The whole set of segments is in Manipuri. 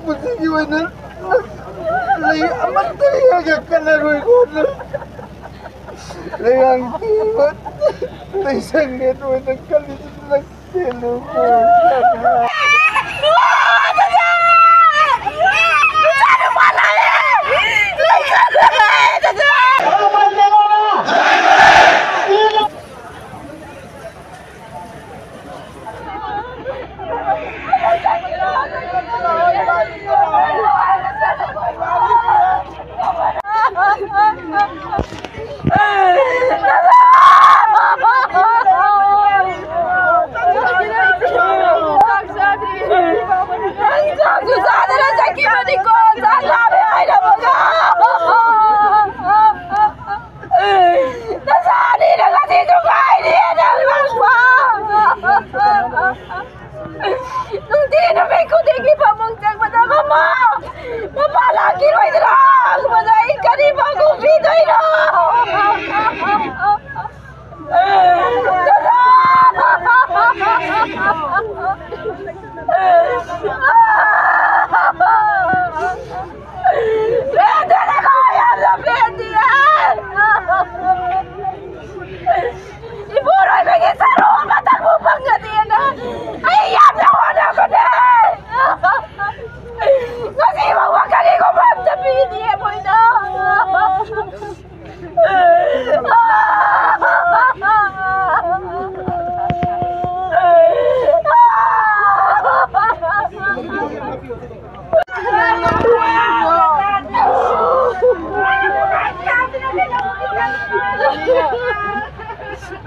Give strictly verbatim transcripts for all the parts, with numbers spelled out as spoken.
ꯄꯨꯟꯁꯤꯒꯤ ꯑꯣꯏꯅ ꯂꯩ ꯑꯃꯠꯇ ꯍꯦꯛ ꯀꯠꯂꯔꯣꯏꯀꯣ꯫ ꯂꯩꯉꯥꯛꯀꯤ ꯂꯩꯁꯪ ꯅꯦꯠ ꯑꯣꯏꯅ ꯀꯜꯂꯤꯁꯤ ꯅꯪ ꯆꯦꯜꯂꯨꯀꯣ꯫ ꯅꯆꯥ ꯑꯅꯤꯅ ꯉꯁꯤꯁꯨ ꯉꯥꯏꯔꯤ ꯅꯪ ꯂꯥꯛꯄ꯫ ꯅꯨꯡꯇꯤ ꯅꯨꯃꯤꯠ ꯈꯨꯗꯤꯡꯒꯤ ꯐꯃꯨꯡ ꯆꯪꯕꯗ, "ꯃꯃꯥ, ꯃꯃꯥ ꯂꯥꯛꯈꯤꯔꯣꯏꯗ꯭ꯔꯥ?" ꯍꯪꯕꯗ ꯑꯩ ꯀꯔꯤ ꯄꯥꯎꯈꯨꯝ ꯄꯤꯗꯣꯏꯅꯣ? ꯄꯦꯟꯗꯦꯗꯀꯣ, ꯌꯥꯝꯅ ꯄꯦꯟꯗꯤꯌꯦ꯫ ꯏꯄꯨꯔꯣꯏꯕꯒꯤ ꯁꯔꯨ ꯑꯃꯇꯪꯕꯨ ꯐꯪꯒꯅꯤꯅ ꯑꯩ ꯌꯥꯝꯅ ꯍꯣꯠꯅꯕꯅꯦ꯫ ꯉꯁꯤ ꯐꯥꯎꯕ ꯀꯔꯤꯒꯨꯝꯕ ꯑꯝꯇ ꯄꯤꯗꯤꯌꯦ ꯃꯣꯏꯅ꯫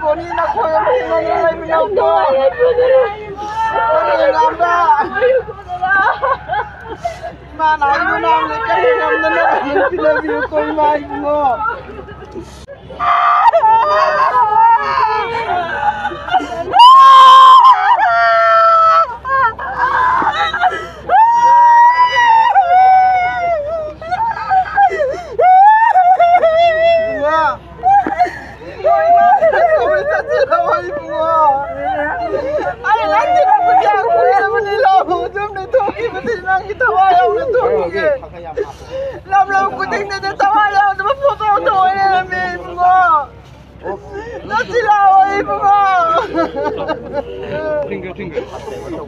ꯕꯣꯅꯤ, ꯅꯈꯣꯏ ꯑꯍꯨꯝ ꯂꯩꯃꯤꯟꯅꯧꯀꯣ꯫ ꯕꯣꯅꯤ, ꯂꯥꯝꯕ꯫ ꯏꯃꯥꯅ ꯍꯥꯏꯕ ꯅꯥꯕꯗ ꯀꯔꯤ ꯉꯝꯗꯅ ꯅꯪ ꯄꯤꯅꯕꯤꯌꯨꯀꯣ, ꯏꯃꯥ ꯏꯕꯨꯡꯉꯣ꯫ ꯑꯃꯨꯛ ꯁꯨꯝ ꯂꯩꯊꯣꯛꯈꯤꯕꯁꯤ ꯅꯪꯒꯤ ꯊꯋꯥꯏ ꯌꯥꯎꯅ ꯊꯣꯛꯈꯤꯒꯦ꯫ ꯂꯝ ꯂꯝ ꯈꯨꯗꯤꯡꯗꯗꯤ ꯊꯋꯥꯏ ꯌꯥꯎꯗꯕ ꯐꯣꯇꯣ ꯊꯣꯛꯑ ꯂꯩꯔꯝꯃꯦ ꯏꯕꯨꯡꯉꯣ꯫ ꯆꯠꯁꯤ ꯂꯥꯛꯑꯣ ꯏꯕꯨꯡꯉꯣ꯫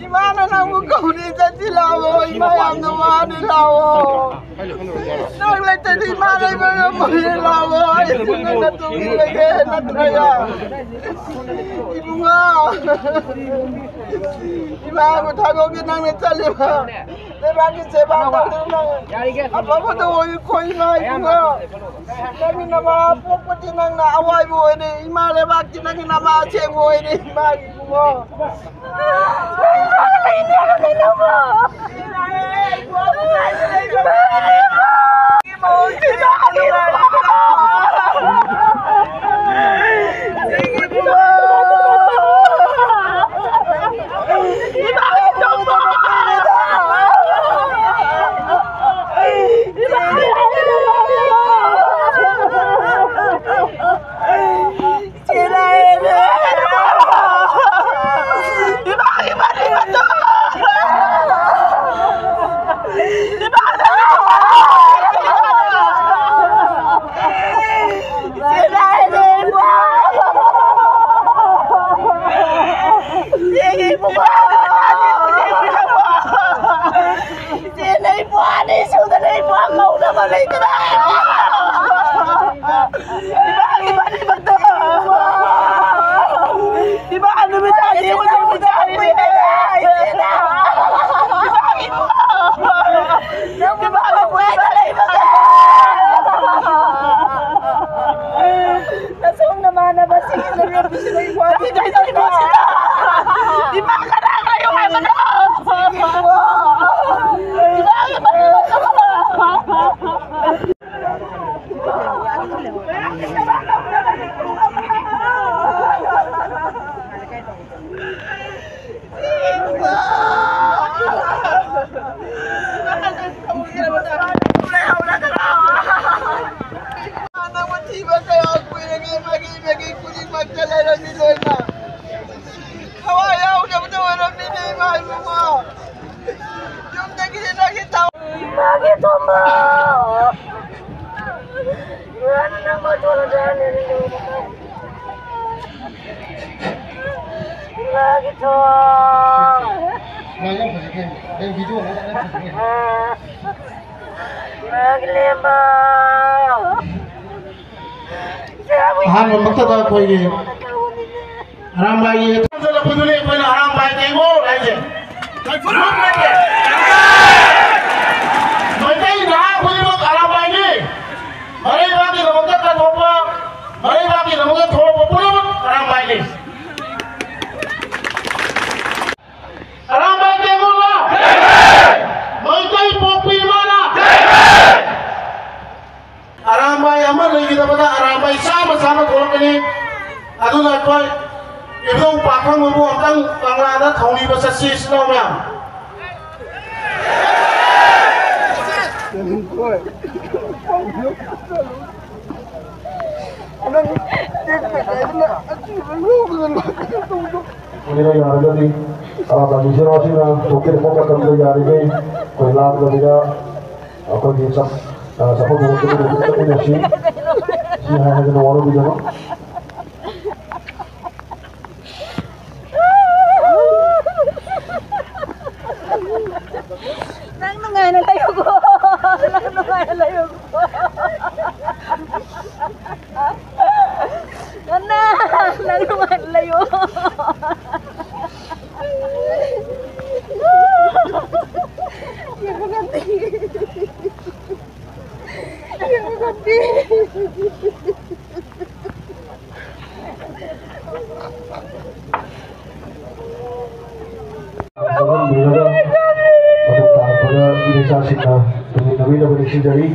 ꯏꯃꯥꯅ ꯅꯪꯕꯨ ꯀꯧꯔꯤ, ꯆꯠꯁꯤ ꯂꯥꯛꯑꯣ꯫ ꯏꯃꯥ ꯌꯥꯝꯅ ꯋꯥꯔꯦ, ꯂꯥꯛꯑꯣ꯫ ꯅꯪ ꯂꯩꯇ꯭ꯔꯗꯤ ꯏꯃꯥ ꯂꯩꯕ ꯉꯝꯃꯣꯏꯌꯦ, ꯂꯥꯛꯑꯣ꯫ ꯑꯩꯁꯨ ꯅꯪꯅ ꯇꯨꯡ ꯏꯜꯂꯒꯦ ꯅꯠꯇ꯭ꯔꯒ꯫ ꯏꯕꯨꯡꯉꯣ꯫ ꯏꯃꯥꯕꯨ ꯊꯥꯗꯣꯛꯀꯦ ꯅꯪꯅ ꯆꯠꯂꯤꯕ꯫ ꯂꯩꯕꯥꯛꯀꯤ ꯁꯦꯕꯥ ꯇꯧꯗꯨꯅ ꯅꯪ ꯑꯐꯕꯗ ꯑꯣꯏꯌꯨꯀꯣ ꯏꯃꯥ ꯏꯕꯨꯡꯉꯣ꯫ ꯅꯪꯒꯤ ꯅꯃꯥ ꯄꯣꯛꯄꯗꯤ ꯅꯪꯅ ꯑꯋꯥꯏꯕ ꯑꯣꯏꯔꯦ꯫ ꯏꯃꯥ ꯂꯩꯕꯥꯛꯇꯤ ꯅꯪꯒꯤ ꯅꯃꯥ ꯑꯁꯦꯡꯕ ꯑꯣꯏꯔꯦ ꯏꯃꯥ ꯏꯕꯨꯡꯉꯣ꯫ ꯏꯆꯦ, ꯅꯪ ꯏꯄ꯭ꯋꯥꯅꯤ ꯁꯨꯗꯅ ꯏꯄ꯭ꯋꯥ ꯀꯧꯅꯕ ꯂꯩꯇꯅ꯫ ꯏꯃꯥꯒꯤ ꯃꯔꯤ ꯃꯇꯥ꯫ ꯏꯃꯥ ꯅꯨꯃꯤꯗꯥꯡ ꯌꯦꯡꯕꯗ ꯎꯖꯥꯔꯤꯅꯦ꯫ ꯏꯃꯥꯒꯤ ꯏꯃꯥ꯫ ꯏꯃꯥꯒꯤ ꯄꯨꯛꯅꯤꯡꯗ ꯂꯩꯕꯒ꯫ ꯅꯁꯣꯝ ꯅꯃꯥꯟꯅꯕꯁꯤꯡ ꯏꯃꯥ ꯀꯅꯥ ꯂꯩꯌꯨ ꯍꯥꯏꯕꯅꯣ? ꯅꯪꯕꯨ ꯊꯤꯕ ꯀꯌꯥ ꯀꯨꯏꯔꯒꯦ, ꯃꯥꯒꯤ ꯃꯥꯒꯤ ꯈꯨꯗꯤꯡꯃꯛꯇ ꯂꯩꯔꯝꯃꯤ ꯂꯣꯏꯅ꯫ ꯊꯋꯥꯏ ꯌꯥꯎꯗꯕꯗ ꯑꯣꯏꯔꯝꯃꯤꯅꯦ ꯏꯃꯥ ꯏꯕꯨꯡꯉꯣ꯫ ꯉꯥ ꯌꯥꯝ ꯐꯖꯈ꯭ꯔꯦ꯫ ꯑꯩ ꯚꯤꯗꯤꯑꯣ ꯑꯃ ꯌꯥꯝ ꯐꯖꯈ꯭ꯔꯦ꯫ ꯃꯥꯒꯤ ꯂꯦꯝꯕ꯫ ꯑꯍꯥꯟꯕꯃꯛꯇꯗ ꯑꯩꯈꯣꯏꯒꯤ ꯑꯔꯥꯝꯕꯥꯏꯒꯤ ꯆꯠꯂꯛꯄꯗꯨꯅꯤ ꯑꯩꯈꯣꯏꯅ ꯑꯔꯥꯝꯕꯥꯏ ꯇꯦꯡꯒꯣꯜ ꯍꯥꯏꯁꯦ꯫ ꯃꯩꯇꯩ ꯅꯍꯥ ꯈꯨꯗꯤꯡꯃꯛ ꯑꯔꯥꯝꯕꯥꯏꯅꯤ꯫ ꯃꯔꯩꯕꯥꯛꯀꯤꯗꯃꯛꯇ ꯀꯠꯊꯣꯛꯄ, ꯃꯔꯩꯕꯥꯛꯀꯤꯗꯃꯛꯇ ꯊꯣꯛꯂꯛꯄ ꯄꯨꯝꯅꯃꯛ ꯑꯔꯥꯝꯕꯥꯏꯅꯤ꯫ ꯑꯔꯥꯝꯕꯥꯏ ꯇꯦꯡꯒꯣꯜꯅ! ꯃꯩꯇꯩ ꯄꯣꯛꯄꯤ ꯏꯃꯥꯅ! ꯑꯔꯥꯝꯕꯥꯏ ꯑꯃ ꯂꯩꯈꯤꯗꯕꯗ ꯑꯔꯥꯝꯕꯥꯏ ꯆꯥꯝꯃ ꯆꯥꯝꯃ ꯊꯣꯛꯂꯛꯀꯅꯤ꯫ ꯑꯗꯨꯅ ꯑꯩꯈꯣꯏ ꯏꯕꯨꯡ ꯄꯥꯈꯪꯕꯕꯨ ꯑꯝꯇꯪ ꯀꯪꯂꯥꯗ ꯊꯧꯅꯤꯕ ꯆꯠꯁꯤ, ꯏꯆꯤꯜ ꯏꯅꯥꯎ ꯃꯌꯥꯝ꯫ ꯑꯗꯨꯅ ꯌꯥꯔꯒꯗꯤ ꯑꯔꯥꯝꯕꯥꯏꯒꯤ ꯖꯦꯔꯣꯁꯤꯅ ꯊꯣꯛꯄꯤꯔꯛꯄ ꯃꯇꯝꯗ ꯌꯥꯔꯤꯉꯩ ꯑꯩꯈꯣꯏ ꯂꯥꯡꯗꯕꯤꯗ ꯑꯩꯈꯣꯏꯒꯤ ꯆꯞ-, ꯑ, ꯆꯠꯐꯝ ꯊꯣꯛꯄ ꯆꯠꯃꯤꯟꯅꯁꯤ꯫ ꯁꯤ ꯍꯥꯏꯗꯅ ꯋꯥꯔꯧꯕꯤꯒꯅꯨ꯫ ꯅꯪ ꯅꯨꯡꯉꯥꯏꯅ ꯂꯩꯌꯨꯀꯣ꯫ ꯅꯪ ꯅꯨꯡꯉꯥꯏꯅ ꯂꯩꯌꯨꯀꯣ꯫ ꯅꯅꯥ, ꯅꯪ ꯅꯨꯡꯉꯥꯏꯅ ꯂꯩꯌꯨ꯫ ꯌꯦꯡꯕ ꯉꯝꯗꯦ꯫ ꯌꯦꯡꯕ ꯉꯝꯗꯦ꯫ ꯆꯪꯍꯟꯕꯤꯔꯒ ꯃꯇꯨꯡ ꯇꯥꯔꯛꯄꯗ ꯏꯆꯥꯁꯤꯡꯅ ꯇꯨꯡꯏꯟꯅꯕꯤꯅꯕ ꯅꯤꯡꯁꯤꯡꯖꯔꯤ꯫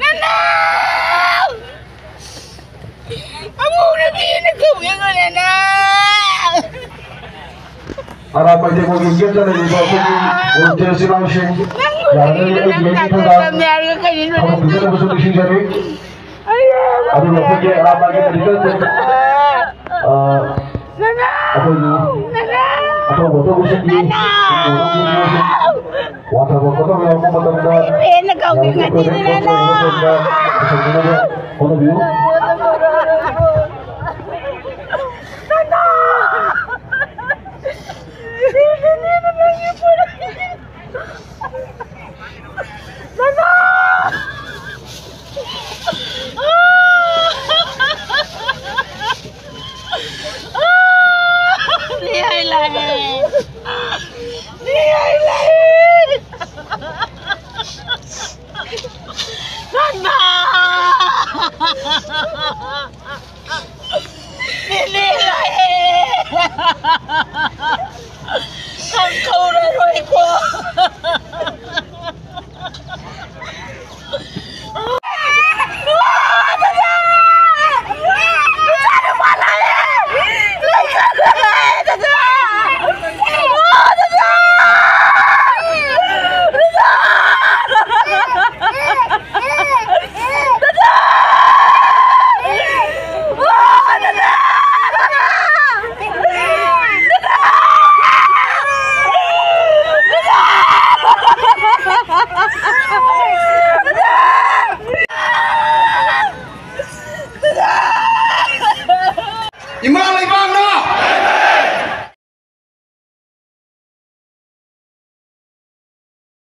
ꯅꯅꯥꯎ! ꯑꯃꯨꯛ ꯅꯨꯄꯤꯅ ꯀꯧꯒꯦ ꯀꯧꯔꯦꯅ꯫ ꯑꯔꯥꯞꯄ ꯏꯊꯦꯡꯈꯣꯜꯒꯤ ꯒꯦꯠꯇ ꯂꯩꯔꯤꯕ ꯑꯩꯈꯣꯏꯒꯤ volunteer ꯏꯆꯤꯜ ꯏꯅꯥꯎꯁꯤꯡ, ꯌꯥꯔꯒꯗꯤ ꯑꯩꯒꯤ ꯃꯅꯤꯡꯗ ꯊꯕꯛ ꯄꯤꯖꯅꯕꯁꯨ ꯅꯤꯡꯁꯤꯡꯖꯔꯤ꯫ ꯑꯗꯨꯒ ꯑꯩꯈꯣꯏꯒꯤ ꯑꯔꯥꯞꯄꯒꯤ medical team, ꯑ, ꯑꯩꯈꯣꯏꯒꯤ ꯑꯊꯧꯕ ꯑꯊꯧꯕꯁꯤꯡꯒꯤ ꯋꯥꯊꯕ ꯈꯣꯠꯊꯕ ꯌꯥꯎꯔꯛꯄ ꯃꯇꯝꯗ ꯍꯦꯟꯅ ꯀꯧꯒꯦ ꯌꯥꯔꯤꯕ ꯉꯁꯤꯗꯤ ꯃꯇꯝꯗ ꯅꯅꯥꯎ꯫ ꯄꯨꯁꯟꯕꯤꯅꯕ ꯍꯣꯠꯅꯕꯤꯌꯨ꯫